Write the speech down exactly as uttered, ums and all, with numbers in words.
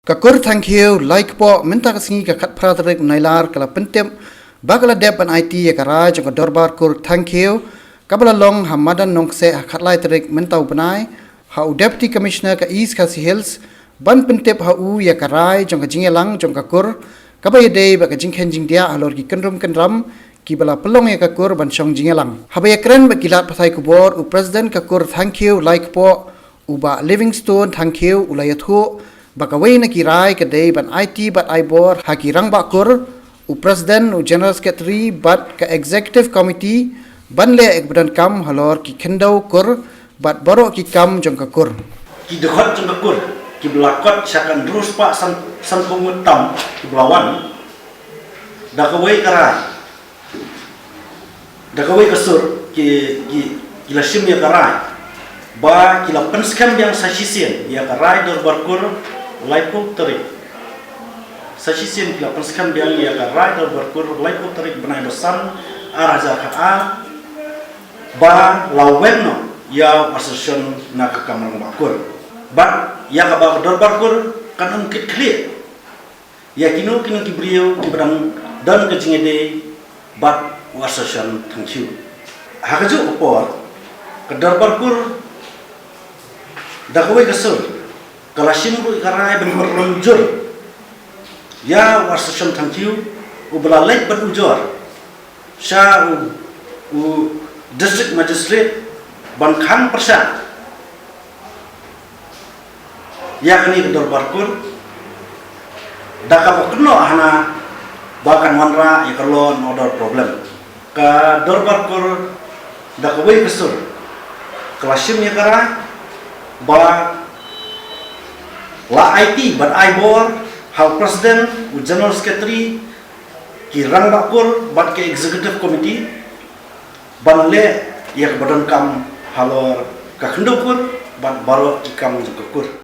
Ka kur Thangkhiew Laikpoh mynta ka sngi ka khatphra tarik Nailar ka la pyntip ba ka la dep ban aiti ïa ka rai jong ka dorbar kur Thangkhiew kaba la long ha madan Nongkseh ha khatlai tarik mynta u bnai ha u Deputy Commissioner ka East Khasi Hills ban pyntip ha u ïa ka rai jong ka jingïalang jong ka kur kaba ïadei bad ka jingkhein jingdiah halor ki kynrum kynram kiba la pynlong ïa ka kur ban shong jingïalang. Haba ïakren bad ki lad pathai khubor, u President ka kur Thangkhiew Laikpoh, u Bah Livingstone Thangkhiew, u la ïathuh ba kawei na ki rai ka dei ban aiti bad ai bor ha ki rangbah kur, u President, u General Secretary bad ka Executive Committee ban leh ïa kaba donkam halor ki khyndew kur bad baroh ki kam jong ka kur. Ki dkhot jong ka kur kiba la kot sha ka hynriew spah san, sanphew ngut tam kiba la wan da kawei ka rai, da kawei ka sur ki, ki, ki la shim ïa ka rai ba ki la pynskhem biang sa shisien ïa ka rai dorbar kur laiphew tarik. Sa shisien ki la pynskhem biang ïa ka rai dorbar kur laiphew tarik bnai ba san ar hajar khatar ba la weng noh ïa u association na ka kam rangbah kur. Bad ïa kaba ka dorbar kur kan ym kit khlieh ïa kino kino ki briew kiba dang don ka jingïadei bad u association Thangkhiew. Ha kajuh ka por ka dorbar kur da kawei ka sur ka la shim ruh ka rai ban pynrem jur ïa u association Thangkhiew uba la leit ban ujor sha u, u District Magistrate ban khang pyrshah ïa kane ka dorbar kur da kaba kynnoh hana ba kan wanrah ïa ka law and order problem. Ka dorbar kur da kawei ka sur ka la shim ïa ka rai ba la aiti bad ai bor ha u President, u General Secretary, ki rangbah kur bad ka Executive Committee ban leh ïa kaba donkam halor ka khyndew kur bad baroh ki kam jong ka kur.